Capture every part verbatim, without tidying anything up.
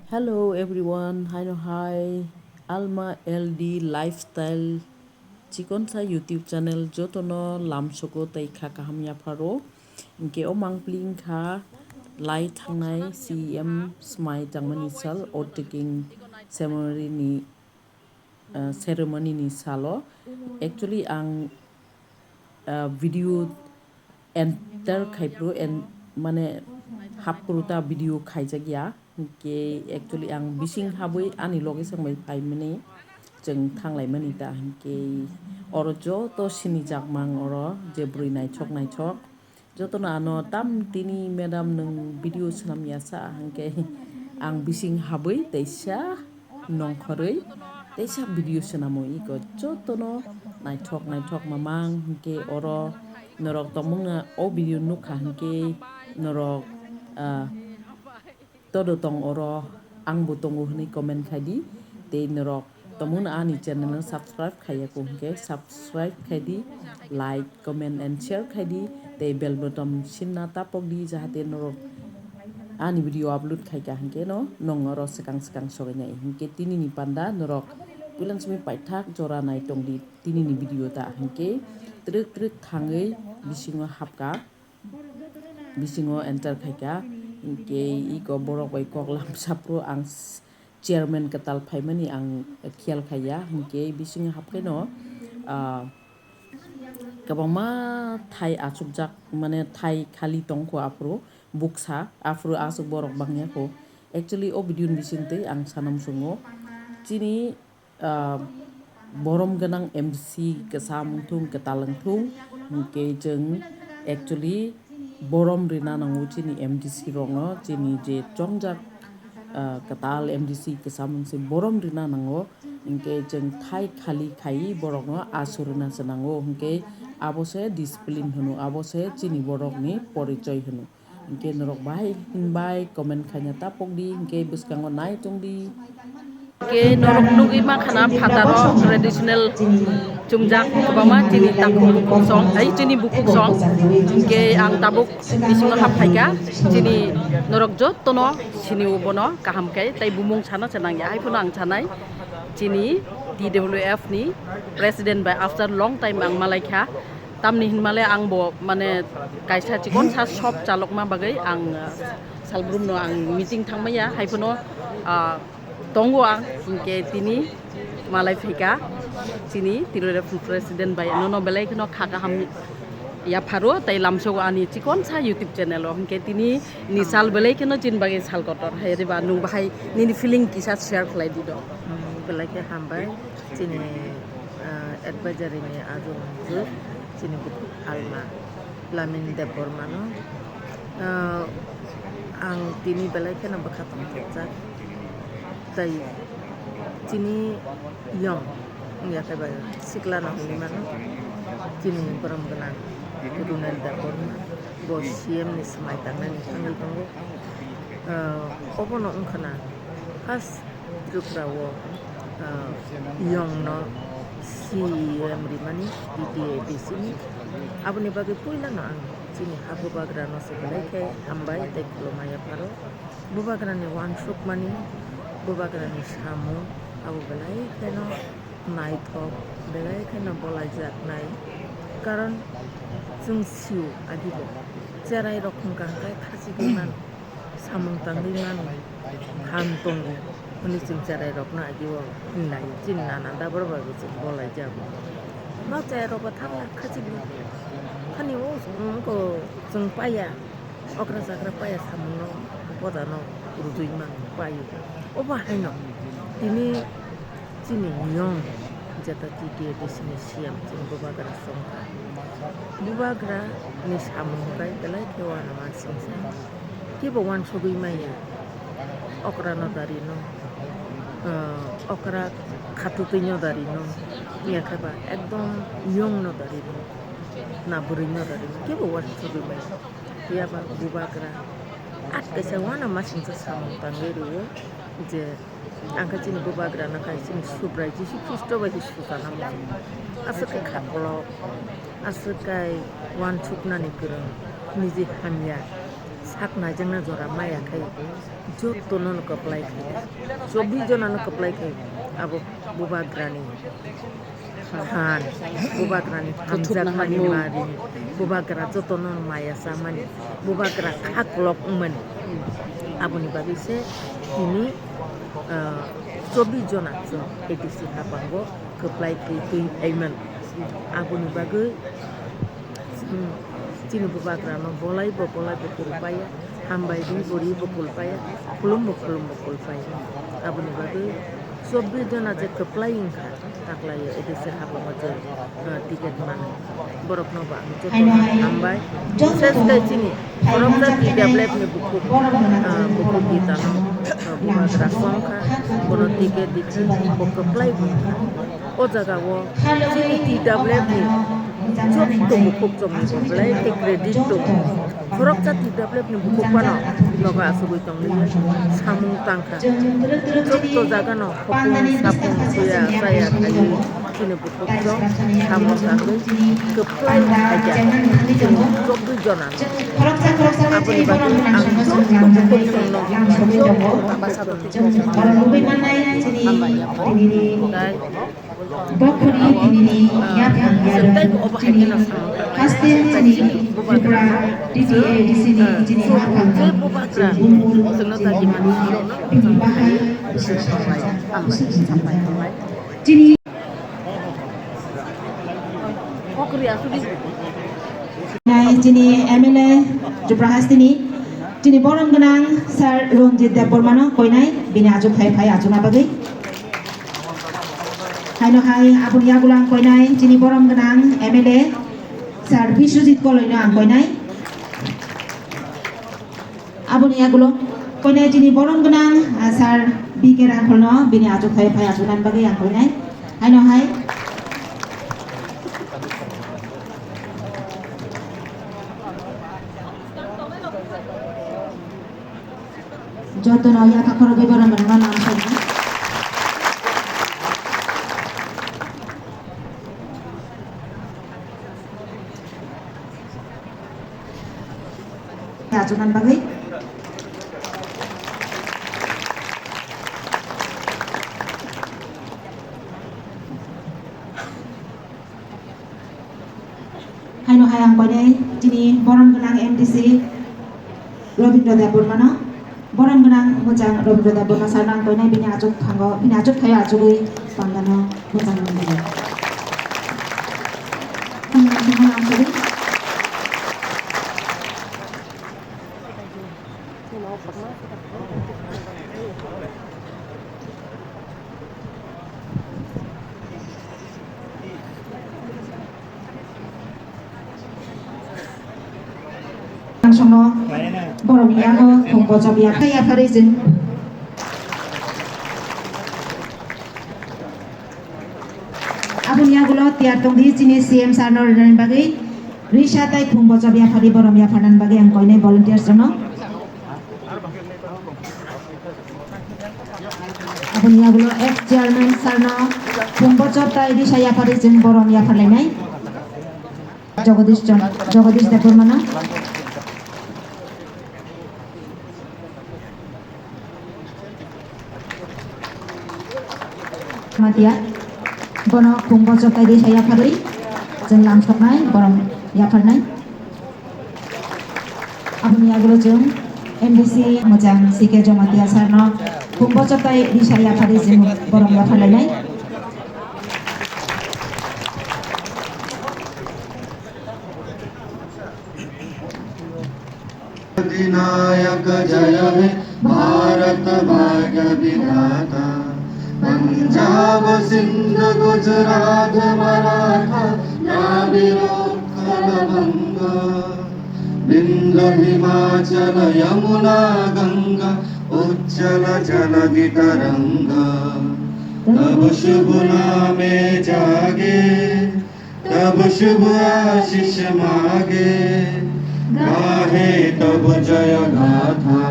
Hello everyone, haino hai Alma L D Lifestyle chikonsa YouTube channel jotono lamsogo tei kha kaham yapharo. Hinkhe o mangpili wngkha lai thangnai C M Smai tangmani sal oath taking ceremony ni, ah, ceremony ni salo. Actually ang, ah, video enter khaiphuru en, mane happhuru ta video khaijak ya. Hinkhe actually ang bising habwi ani loge songbai phaimani, chwng thanglaimani ta. Hinkhe oro joto sinijakmang oro je bwrwi naithok naithok jotono ano tam tini madam nwng video swnam ya sa, hinkhe ang bising habwi teisa nongkhorwi teisa video swnamo iko jotono naithok naithok mamang hinkhe oro norok tongmungno o video nukha hinkhe norok, ah, todo tong oro, angbo tongo hwnwi comment khai di. Tei norok tongmungno ani channel no subscribe khaiya kho hinkhe subscribe khai di, like, comment and share khai di. Tei bell button sinna tapok di jahate norok ani video upload khaika hinkhe no nong oro swkang swkang sogwi nai. Hinkhe tini ni panda norok puilan simi paithak jora nai tong di tini ni video ta hinkhe twrwk twrwk thangwi bisingo hapka. Bisingo enter khaika, hinkhe iko borok bai kok lamsa phuru ang s-, chairman kwtal phaimani ang khiyal khaiya, hinkhe bisingo hapkhaino, ah, kwbangma thai achukjak, mane thai khali tongkho aphuru buksa, aphuru aswk borok bangya kho. Actually o video ni bisingtwi ang sana muchungo, chini ah, borom gwnang M D C kwcham wngthung, kwtal wngthung, hinkhe chwng actually borom rina nango chini M D C rokno, chini je chongjak, ah, kwtal M D C kwcham wngse borom rina nango, hinkhe chwng thai khali khaiwi borokno asu rina se nango, hinkhe abo se discipline hwno, abo se chini borokni porichoi hwno. Hinkhe norok bahai hinbai comment khaina tapok di, hinkhe bwskango nai tong di. Hinkhe norok nugwi mankha na phataro traditional chumjak kwbangma chini takhuk bukhuk song, ai chini bukhuk song. Hinkhe ang tabuk bisingo hap phaikha, chini norok jotono sini o bono kaham khe tei bumung sana se nangya, hai phano ang sanai chini T W F ni president bai after long time ang malaikha. Tamni hinmale ang bo mane kaisa chikonsa shop chalokma bagwi ang, ah, salbrumno ang meeting thangmaya, hai phano, ah, tongo ang, hinkhe tini malai phaikha chini Tiroi Rep president bai, nono belai kheno kha kaham yapharo tei lamsogo ani chikonsa YouTube channel o, hinkhe tini ni sal belai kheno chini bagwi sal kotor, hai riba nwng bahai nini feeling kisa share khlai di do. Hmm, belai khe hambai. Chini, ah, advisory ni ajwk mujwk chini bukhuk Alma Lamin Debbarma no, ah, ang tini belai kheno bwkha tongthokjak. Tai chini yong wngya khe bai sikla no hinwi mano. Chini borom gwnang Runel Debbarma bo C M ni swmai tangnani thangwi tongo. Ah, obono wngkha na first Tripura o, ah, yong no C M rimani T T A D C ni. Aboni bagwi puila no ang chini ha bubagra no se belai khe hambai tei khulumaya pharo. Bubagra ni uansukmani, bubagra ni samung abo belai kheno naithok, belai kheno bolaijaknai. Karon chwng sio agibo cherai rok wngkha hwnkhe khachigwi mano. Samung tangwi mano, ham tongo hwnwi chwng cherai rokno agi o hinlai, chini nana da borok bai bo chwng bolai jago. Ma cherai rok bo thangla khachigwi thani o wngkho chwng paiya, okra chakra paiya samungno bodano rwjwi mano, paio. Obo haino tini chini yong jeta T T A D C ni C M chini bubagra chongkha. Bubagra ni samung bai belai khe uanama singsa. Kebo uansugwi maya. Okra no dari no, ah, okra khatutwi no dari no, ya khe ba ekdom yong no dari no, na bwrwi no dari no, kebo uansugwi maya. Phiya ba bubagra at kaisa uanama singsa samung tangwi rwo je, ang khe chini bubagra no khai chini Subrai Jisu Khristo bai se suchana muchungo. Aswk khe khakolok, aswk kai uansuknani kwrwng, niji hamya. Hak naijakna jora maya khai jotono no kwplai khai, chobbish jona no kwplai khai abo bubagrani phan, bubagrani hamjakmani mari, bubagra jotono maya chamani, bubagra kha kolok wngmani. Aboni bagwi se tini, ah, chobbish jona chwng A D C hapango kwplai twi twi phaimani. Aboni bagwi, hmm, chini bubagrano bolai bo bolai bo kulpaya, hambai di bori bo kulpaya, khulum bo khulum bo kulpaya. Aboni bagwi chobbish jona je kwplai wngkha, taklai A D C hapango je, ah, ticket mano. Borokno bo ang jotono hambai. Bises khe chini khoroksa T W F ni bukhuk, ah, bukhuk Gita no, ah, bubagra songkha, bono ticket di, bo kwplai bo. O jaga o chini T W F ni joto bukhuk chongni bo belai khe credit tongo. Khoroksa T W F ni bukhuk phano nogo achugwi tongwi samung tangkha. Joto jaga no hopung sapung chuya chaya khaiwi chini bukhuk chwng samung tangwi kwplai khaikha chini chobbish jona no. Aboni bagwi ang joto bukhuk chwngno hambai ya. Bokhoni tinini yaphang yaro chini haste chini Tripura T T A D C ni chini haphang chini bumung chini mani bini bahai chini Nai chini M L A Tripura hasteni chini borom gwnang Sir Ranjit Debbarma no koinai bini achuk phai phai achukna bagwi. Haino hai aboni yagulang koinai chini borom gwnang M L A Sir Biswajit Koloi no ang koinai. Aboni yagulo koinai chini borom gwnang, ah, Sir B K Rangkhol no bini achuk phai phai achukna bagwi ang koinai. Haino hai. Jotono yakha khorokwi borom gwnang no nang phai. Achukna bagwi. Haino hai ang koinai chini borom gwnang M D C Robindra Debbarma no. Borom gwnang muchang Robindra Debbarma sir no ang koinai bini achuk thango, bini achuk thaio achugwi pangano muchang nang bagwi. Ang songno borok ni yago khum bochok ya, yaphari chwng. Aboni yagulo tiyar tongdi chini C M sir no rinani bagwi risa tai khum bochok yaphari borom yapharnani bagwi ang koinai volunteers rokno. Aboni yagulo ex chairman sir no khum bochok tai risa yaphari chwng borom yapharlainai. Jagadish Chan-, Jagadish Debbarma no. Matia, bono khum bochok tai risa yapharwi chwng lamsoknai, borom yapharnai. Aboni yagulo chwng M D C muchang C K Jamatia sir no khum bochok tai risa yapharwi chwng borom yapharlainai. अधिनायक जय हे भारत भाग्य विधाता। पंजाब सिंध गुजरात मराठा द्राविड़ उत्कल बंग। विंध्य हिमाचल यमुना गंगा उच्छल जलधि तरंग। तब शुभ नामे जागे तब शुभ आशीष मागे, गाहे तब जय गाथा।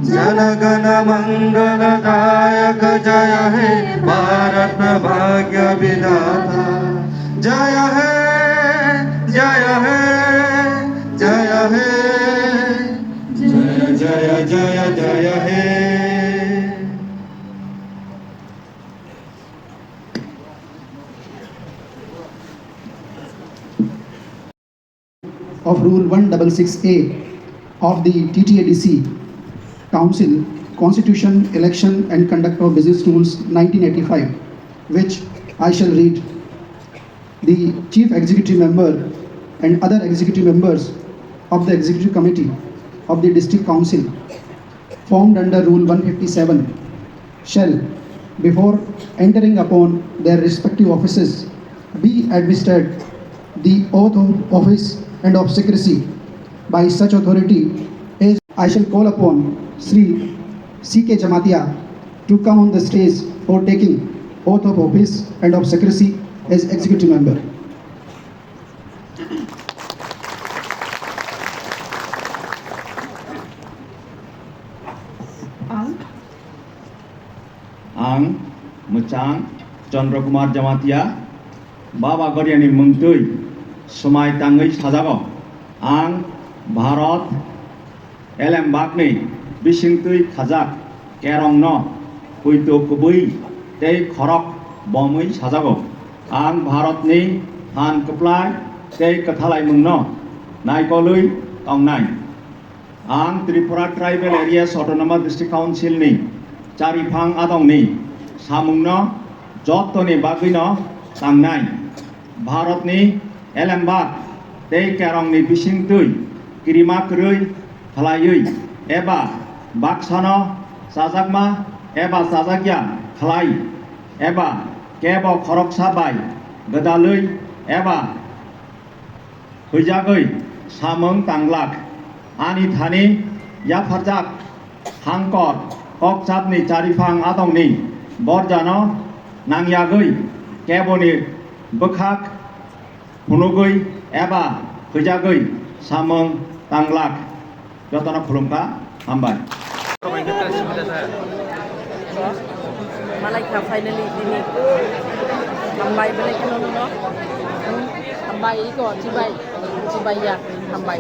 जन गण मंगल दायक जय हे भारत भाग्य विधाता। जय हे, जय हे, जय हे। Jaya Jaya Jaya He. Of Rule one six six A of the T T A D C Council, Constitution, Election and Conduct of Business Rules nineteen eighty-five, which I shall read. The Chief Executive Member and other executive members of the Executive Committee of the District Council formed under Rule one fifty-seven shall, before entering upon their respective offices, be administered the oath of office and of secrecy by such authority as I shall call upon Shri C K Jamatia to come on the stage for taking oath of office and of secrecy as executive member. Ang, ang mwchang Chandra Kumar Jamatia, Baba Goriani mungtwi swmai tangwi sajago. Ang Bharat elembakni bisingtwi khajak kerongno poito kubui tei khorok bomwi sajago. Ang Bharatni phan kwplai tei kwthalaimungno naikolwi tongnai. Ang Tripura Tribal Areas Autonomous District Council ni chariphang adongni samungno jottoni bagwino tangnai. Bharatni elembak tei kerongni bisingtwi kirima kwrwi khlaiwi eba baksano chajakma eba chajakya khlai eba kebo khoroksa bai gwdalwi eba huijagwi samung tanglak. Ani thani yapharjak hangkor kokchapni chariphang adongni borjano nangyagwi keboni bwkhak phunugwi eba huijagwi samung tanglak. Jotono khulumkha, hambai. Malai kha finally tini. Hambai belai kheno no. Hambai iko chibai, chibai ya, hambai.